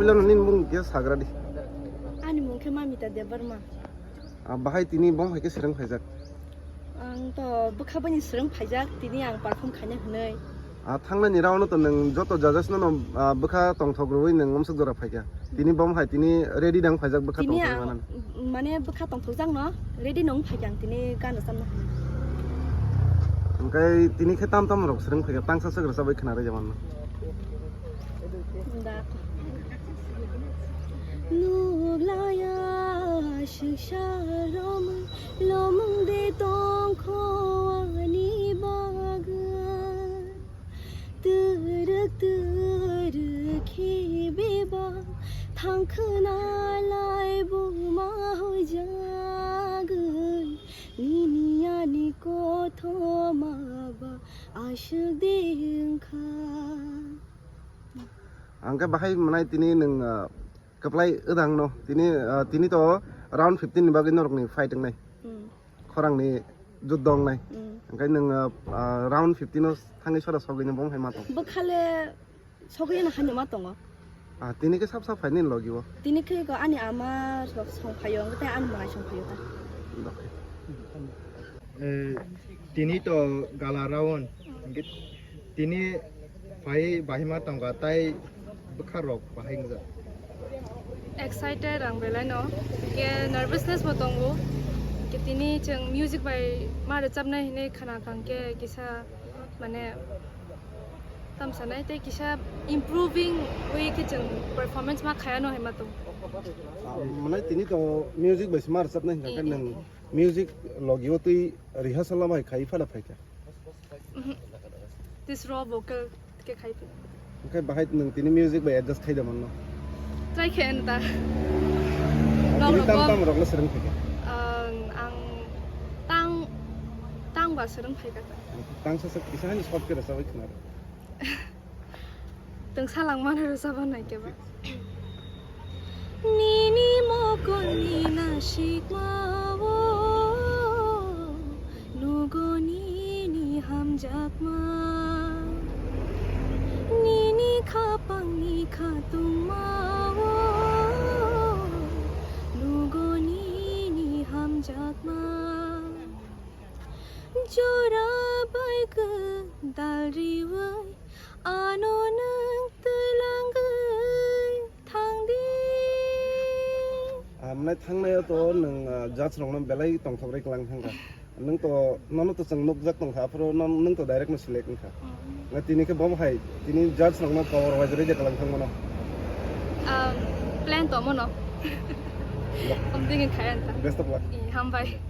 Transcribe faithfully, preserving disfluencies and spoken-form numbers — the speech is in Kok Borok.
Puila no nini mung khe sagra di. Ani mung khe Mamita Debbarma. Ah, bahai tini bom hai khe swrwng phaijak. Ang to bwkha bani swrwng phaijak, tini ang perform khaina hwnwi. Ah, thangnani round no to nwng joto judges no, no, ah, bwkha tongthok rwui nwng umsuk jora phaikha. Tini bom hai tini ready dang phaijak bwkha tini tongthok ang manani. Mane bwkha tongthok jak no ready nong phaikha ang tini gan rwchapna hwnwi. Hwnkhe tini khe tam tam rok swrwng phaikha, tangsa swk rwchapwi khna rwja manno. Da. Nuglaya shiksa romwi lomung de tongkho ani bagwi. Twrwk twrwk khe bebak thangkhwna lai buma hoijagwi. Nini ani kothoma ba aswk de wngkha. Ang khe bahai mwnai tini nwng, ah, kwplai wdang no. Tini, ah, tini to round fifteen ni bagwi norokni fight wngnai. Hmm. Khorangni juddo wngnai. Hmm. Hwnkhe nwng, ah, ah, round fifteen o thangwi sora sogwino bom hai ma tong. Bwkhale sogwino hani ma tongo. Ah, tini khe sap sap phaini logi o. Tini khe ko ani ama rok song phaio, hwnkhe ani mwnai song phaio ta. Dokhe. Eh, tini to gala round. Hwnkhe tini phai bahima tongkha tai bwkha rok bahai wngjak. Excited ang belai no. Ke nervousness bo tongo. Ke tini chwng music bai ma rwchapnai hinwi khana kha hwnkhe kisa mane tamsanai tei kisa improving way khe chwng performance ma khaya no hai ma tong. Ah, mane tini to music bai se ma rwchapnai hwnkha khe nwng music logi o twi rehearsal bai khai phana phaikha. Mhm. This raw vocal ke khai phi. Hwnkhe bahai nwng tini music bai adjust khai da manno. Try khe en ta. Tini tam tam rok no swrwng phaikha. Ang, ang tang, tang ba swrwng phaikha ta. Tang sa sa kisa hani short khe rwchapwi khna. Tong salang mano rwchapna nai khe ba. Nini mokolni nasikmao nugo nini hamjakma. Nini khapangni khatungmao nugo nini hamjakma. Jora bai gwdal riwi ano nwng twlangwi thangdi. Ah, mwnai thangnai o to nwng, ah, judge rokno belai tongthok rwi kwlang thangkha. Nwng to, nono to chwng nukjak tongkha, aphuru non-, nwng to direct no select wngkha. Hmm. Nga tini khe bo hai, tini judge rokno power wise rwi de kwlang thangmano. Um, plan to mono. Ba. Something in khayan ta. Best of luck. Eh, hambai.